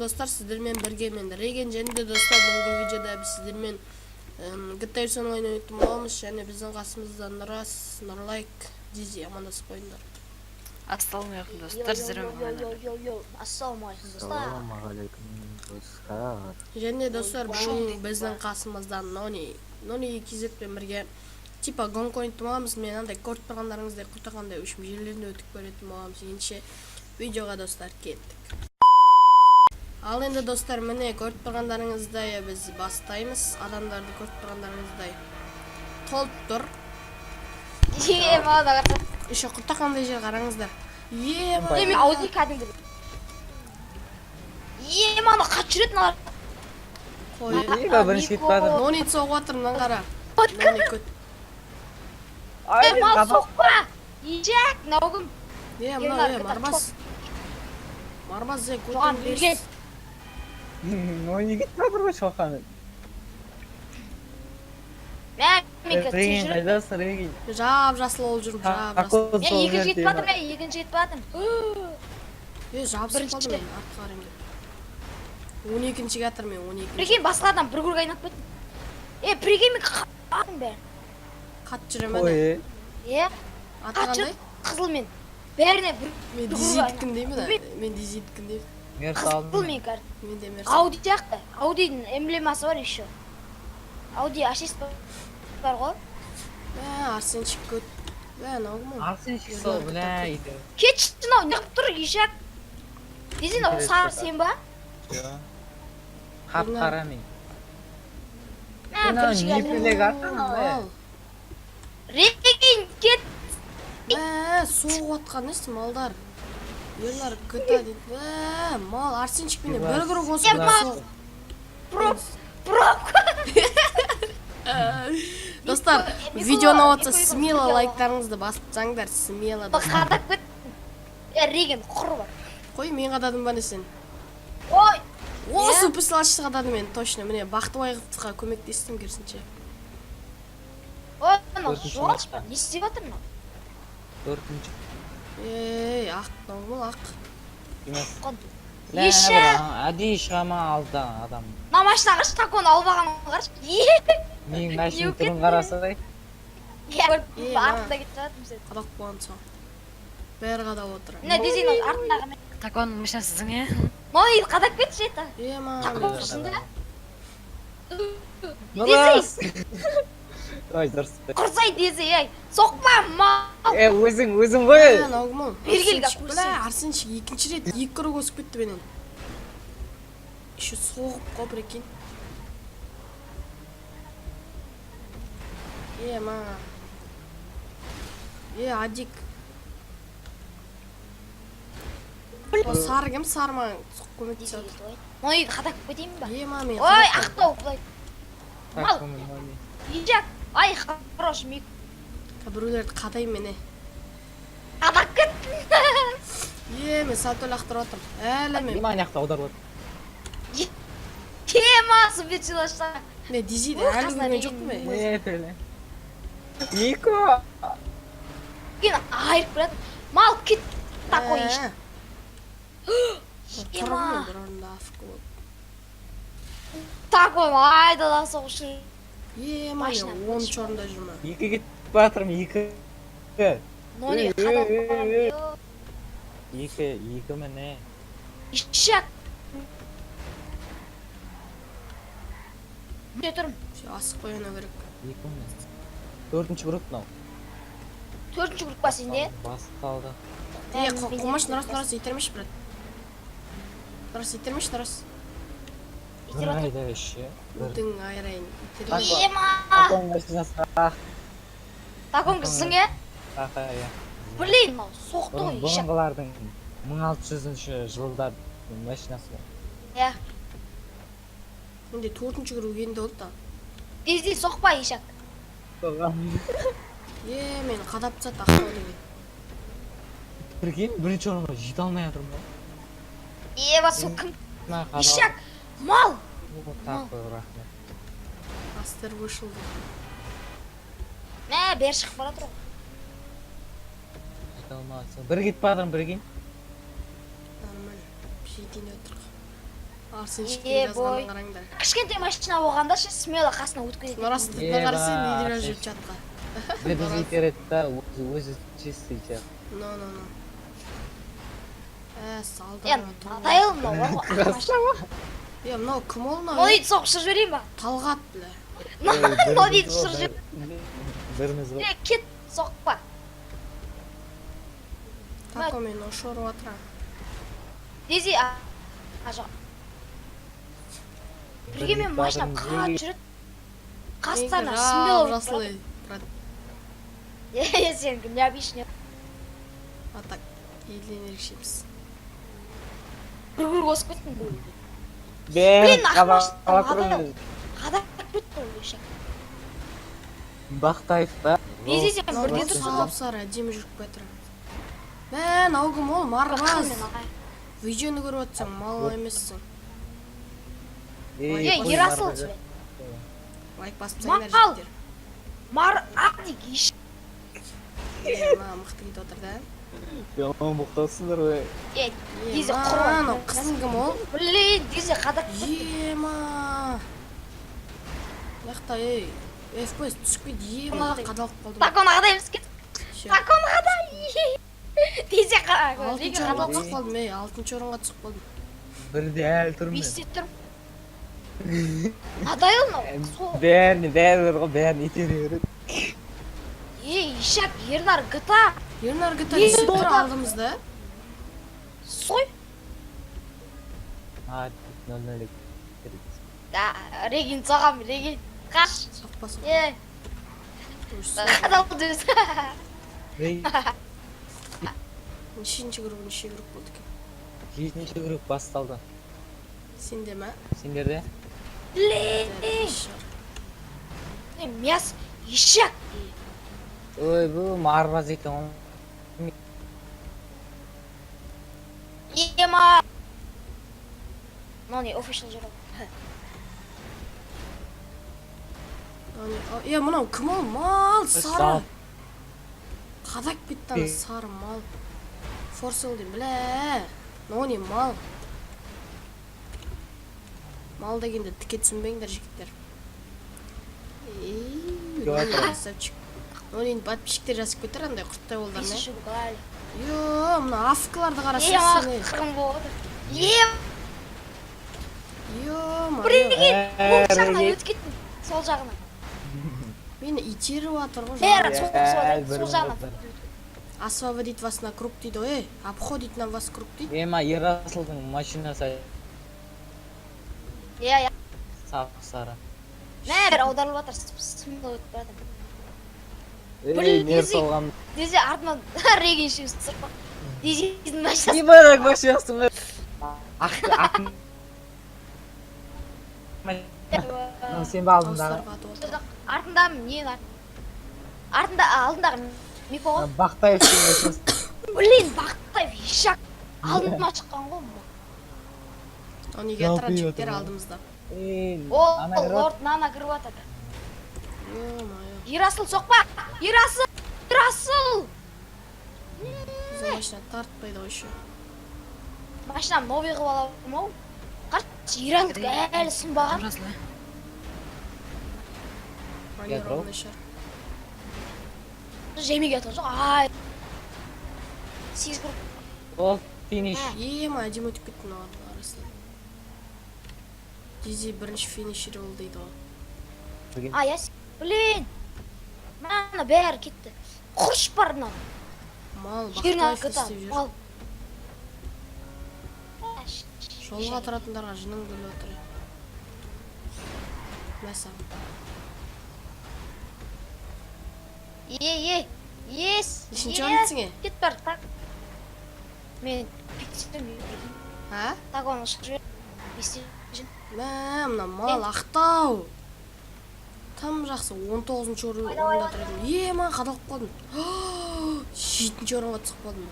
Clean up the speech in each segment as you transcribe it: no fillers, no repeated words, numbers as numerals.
Достар, сіздермен бірге мен, Реген. Және де, достар, бүгінгі видеода біз сіздермен GTA 5 Online ойнайтын боламыз. Және біздің қасымызда Нұрас, Нұрлайк, Дизи, амандасып қойыңдар. Ассалаумағалейкум, достар, сіздермен Йо, йо, йо, ассалаумағалейкум, достар. Ассалаумағалейкум, достар. Және, достар, бүгін біздің қасымызда Нони, Нони KZ-пен бірге типа гонка ойнайтын боламыз. Мен андай көріп тұрғандарыңыздай құртақандай общем жерлерінде өтіп көретін боламыз. Ендеше видеоға, достар, кеттік. Ал енді, достар, міне, көріп тұрғандарыңыздай, біз бастаймыз. Адамдарды көріп тұрғандарыңыздай, толып тұр. Е, маған қараса. Еще құртақандай жер, қараңыздар. Е, Е, мен Ауди кәдімгі. Е, мана қатты жүреді мыналар. Қой. Е, бірінші кетіп жатыр. Нони соғып жатыр, мынаны қара. Нони көт. Е, мал соқпа. Ежек, мынау кім? Е, мынау, е, Марбас. Марбас, е, Жоған көтіңді. берген. Нони кетіп жатыр ғой шоқанып. Мә, мен тез Реген жүреді. қайдасың, Реген? Жап жасыл болып жүрмін, жап жасыл. Мен екінші кетіп жатырмын, мен екінші кетіп жатырмын. Е, жабысып Бірінші. қалдым мен, артқа қараймын деп. 12-ші жатыр мен, 12. Прикинь, басқалардан бір круг айналып кеттім. Е, прикинь, мен қаттым бәрін. Қатты жүре ме? Ой, Е, Аты қатты қандай? жүреді қызылмен. Бәріне бір Мен бір круг дизиткін деймін, айналып. мен дизиткін деймін. Мерс Қызыл алдым. мен кәдімгі. Мен де мерс. Ауди сияқты. Аудидің эмблемасы бар еще. Ауди А6 бар ғой. Мә, Арсенчик көт. Мә, мынау кім ол? Арсенчик сол, бля, иді. Кетші, мынау неғып тұр, ешек? Десең, мынау сары сен ба? Қап қара мен. Мә, Мынау бірінші не келдім. пілек аттың, Ал. Реген, кет. Мә, соғып жатқан несі, малдар? Ерлар ГТА дейді. Мә, мал Арсенчик менен бір круг Е, осып мал. соғып. Пробка. Достар, Мико, видео ұнап жатса, Мико, смело Мико. лайктарыңызды басып тастаңдар, смело, достар. Қадап кет. Е, Реген, құр бар. Қой, мен қададым ба, не сен? Ой, О, Иә. суперслашты қададым мен, точно. Міне, Бақтыбайға көмектестім керісінше. ой, мынау Төртінші жоғалшы матчта. ба? Не істеп жатыр мынау? Төртінші. Ей, ақ, мынау кім ол, ақ? Емес. Қон. Лә, Ешек. бір әдейі шыға ма алдан адам. Мына машина қарашы, таконы алып алғанын қарашы. Е, Менің машина Не түрін қарасай. көріп, Е, артында кетіп жатырмын сен. Қадап қойған соң. Бәрі қадап отыр. Мына десең, мынау артындағы мен. Такон машинасызың, е? Мынау қадап кетші, это. Е, ма, Такон шынында. Нұрас! Ой, дұрыс. Құрсай десе, ей. Соқпа, мал. Е, өзің, өзің ғой. Мынау кім ол? Бері кел, Арсенчик, көрсем. бля, Арсенчик екінші рет екі круг осып кетті менен. Еще соғып қой, прикинь. Е, ма. Е, Адик. О, сары кім? Сары маған көмектесіп жатыр. Мынау қадап кетейін ба? Е, ма, мен Ой, қадап ақтау былай. Мал. Ежек. Ай, хорош, мик. қойдым. Біреулерді қадаймын мен, е. Қадап кеттім. Е, мен сальто лақтырып жатырмын. Әлі мен. Мен ана жақта аударып отыр. Тема субвенциялашса. Мен дизиді Ой, әлі қасына көрген деген жоқпын мен. Не, тілі. Мико! Кейін айырып келеді. Мал, кет. Такой Ә, еш. тұрмын Ема. мен бір орында афк болып. Такой айдала соғышы. Е, ма, Машина, мен 10-шы орында жүрмін. Екі кетіп жатырмын, екі. Нони Ей, қадап ей, ей, ей. қалған. Екі, екі міне. Ешек. Күте тұрмын. Все, асықпай ойнау керек. Екі міне. Төртінші групп мынау. Төртінші группа сенде. Басталды. Е, қумаш, Нұрас, Нұрас, итермеші, брат. Нұрас, итермеші, Нұрас. Бір айда үш, е. Бір. Өтің айырайын. Итермеші. Ема. Такон машинасы ақ, Такон кізсің, е? ақ, иә. Блин, мынау соқты ғой, ешек. Бұрынғылардың 1600 жылдар машинасы ғой. Иә. Менде төртінші круг енді болды да. Дезде соқпа, ешек. Е, мені қадап тастады ақтау деген. Прикинь, бірінші орынға жете алмай жатырмын ғой. Еба, сол кім? Мына қадал- Ешек. Мал. О, такой, рахмет. Астер вышел деп. Мә, бері шығып бара тұр ғой. Жете алмайсың. Бір кетіп жатырмын, прикинь. Нормально. Жетейін деп отырық. Арсенчиктің Е, жазғанын бой. қараңдар. Кішкентай машина болғанда ше, смело қасына өтіп кетеді. Нұрасыл қарасай, не деп жазып жүр чатқа. Біз итереді да, өзі чистый чат. Но, но, но. Ә, Е, салдар. надоел мынау бар ғой, ақ машина. Е, мынау кім ол, мынау? Мынау ұшырып жіберейін ба? Талғат, бля. Мынау дейді, ұшырып жібер. Біріміз ғой. Е, кет, соқпа. Тако мені ұшырып жатыр. Дези, а, жоқ. Бірге мен машинам қатты жүреді. Қастарына смело өтіп Жасыл, барады. брат. Е, сенікі необычный. А так, елден ерекшеміз. Бір бір қосып кеттім бұл. Бәрін Блин, ақ машина қадалап. Қадап кетті ол еще. Бақтаев па? Дези, сен Мынау бірге бір тұрсың. сап-сары әдемі жүріп кетір. Мә, мынау кім ол? Марбаз. Видеоны көріп отырсаң, мал емессің. Е, Ерасыл. Лайк басып тастаңдар, Мал! жігіттер. Мар Адик еш. Е, мына мықты кетіп отыр да. Жаман боқтаусыңдар ғой. Е, Е, Дизи мына, құрып. анау қызың кім ол? Блин, Дизи қадап кетті. Ема. Мына жақта, ей, FPS түсіп кетті, ема, қадалып қалдым. Такон қадаймыз кет. Всё. Такон қадай. Дизи Алтыншы орынға қадап. түсіп қалдым, ей, алтыншы орынға түсіп қалдым. Бірде әлі тұрмын. Бесте тұрмын. Надоел мынау. Сол. Бәріне бәрі ғой, бәрін итере береді. Е, ишак, Ернар ГТА. Ернар ГТА Е, түсіп тұр бота. алдымызда. Сой. А, 0-0. Да, Регин соғам, Регин. Қаш. Соқпа, соқпа. Е, қадалды өзі. Ей, Нешінші групп, неше групп болды екен? жетінші групп басталды. Сенде ме? Сендерде? Блин. Е, мяс, ишак. Ой, бұл марбаз екен ғой. Ема. Мынау не офишал жер ғой. Е, мынау кім ол? Мал, сары. Сап. Қадап кетті ана сары мал. Форсел деймін, бля. Мынау не мал? Мал дегенде тіке түсінбеңдер, жігіттер. Ей, Жоқ. красавчик. Мынау енді подписчиктер жазып кетер андай құрттай болдарына. Бесінші гал. Йо, мына афкаларды қарасай Ема, сен. қырғын болып отыр. Ем, Йо, Регин, оң жағына Регин. өтіп кеттім. Сол жағына. Мені итеріп жатыр ғой. Бәрі жаңағы. сол Әл, сол бір жағына. бір. Освободить вас на круг дейді ғой, ей. Обходить на вас круг дейді. Ема, Ерасылдың машинасы Иә, иә. сап сары. Мә, бәрі аударылып жатыр. Смело өтіп бара жатыр. Ей, Блин, нер Дизи. салған. Дизи артынан Регин үшеуміз түсіріп қалды. Дизидің машинасы. Не барак машинасы ғой. Ақ, ақ. Сен бе алдындағы? Дауыстарға атып отыр. Артында ненің арт- артында, алдындағы Мико ғой. Бақтаевтың машинасы. Блин, Бақтаев ишак. Алдыма шыққан ғой. О, неге тұрады Жалпиып жігіттер отыр. алдымызда? Ей, О, ана кіріп лорд Нана кіріп жатыр. Ё-моё. Ерасыл соқпа! Ерасыл! Ерасыл! Біздің машина тартпайды ғой еще. Машинам новый қылып аламын ау. Қарашы, Ирандікі әлі сынбаған. Нұрасыл. Бронированный шар. Жемеге жатқан жоқ. Ай. Сегіз круг. Ол финиш. Ема, әдемі өтіп кетті мыналардың арасынан. Дизи бірінші финишер болды дейді ғой. А, я блин. Мына бәрі кетті. Құрыш бар мынау. Мал, Жиырма Бақтаев не ГТА. істеп жүр? Мал. Жолға тұратындарға жының келіп отыр. Мә саған. Е, е. Ес. Нешінші Е, орындасың, е? Кет бар. Так. Мен бүйтсем, А? так оны ұшып жібер. Бесте. Мә, мына мал Ақтау. Тым жақсы, 19 орында тұр едім. Ема, қадалып қалдым. Жетінші орынға түсіп қалдым.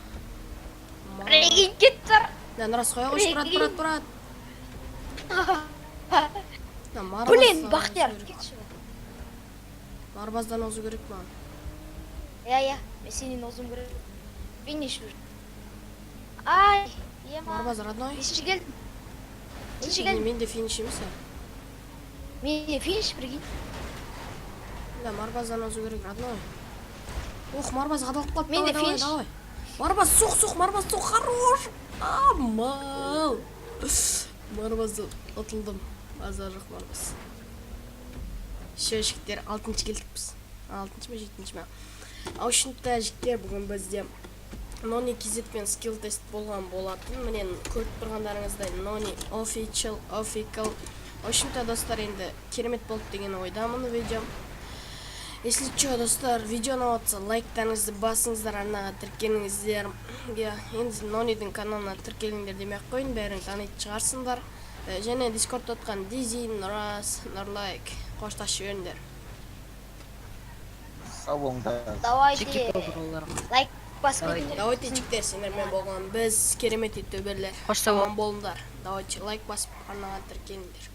Мал. Регин кет бар. Мә, Нұрас, қоя қойшы, брат, брат, брат. Мына Марбаздан Блин, озу Бақтияр. керек. Кетші. Марбаздан озу керек маған. Иә, иә. Мен сенен озуым керек. Финиш уже. Ай, ема. Марбаз, родной. Нешінші келдім? Нешінші келдім? Мен де финиш емес а. Менде финиш, прикинь. Да, Марбаздан озу керек, родной. Ох, Марбаз қадалып қалды. Мен Давай, де давай, финиш. давай. Марбаз, соқ, соқ, Марбаз, соқ, хорош. А, мал. Марбазды ұтылдым. Базар жоқ, Марбаз. Все, жігіттер, алтыншы келдік біз. Алтыншы ма, жетінші ма? В общем-то, жігіттер, бүгін бізде Нони KZ пен скилл тест болған болатын. Міне, көріп тұрғандарыңыздай, Нони official, official. В общем-то, достар, енді керемет болды деген ойдамын видео. Если что, достар, видео ұнап жатса, лайктарыңызды басыңыздар, арнаға тіркеліңіздер. Иә, енді Нонидің каналына тіркеліңдер демей ақ қояйын, бәрін танитын шығарсыңдар. Және Дискордта отқан Дизи, Нұрас, Нұрлайк, қоштасып жіберіңдер. Сау болыңдар. Давайте. Жеке тобырларға. Лайк басып Давайте. кетіңдер. Давайте, жігіттер, сендермен болған біз, керемет ютуберлер. Қош сау бол. Аман болыңдар. Давайте, лайк басып, арнаға тіркеліңдер.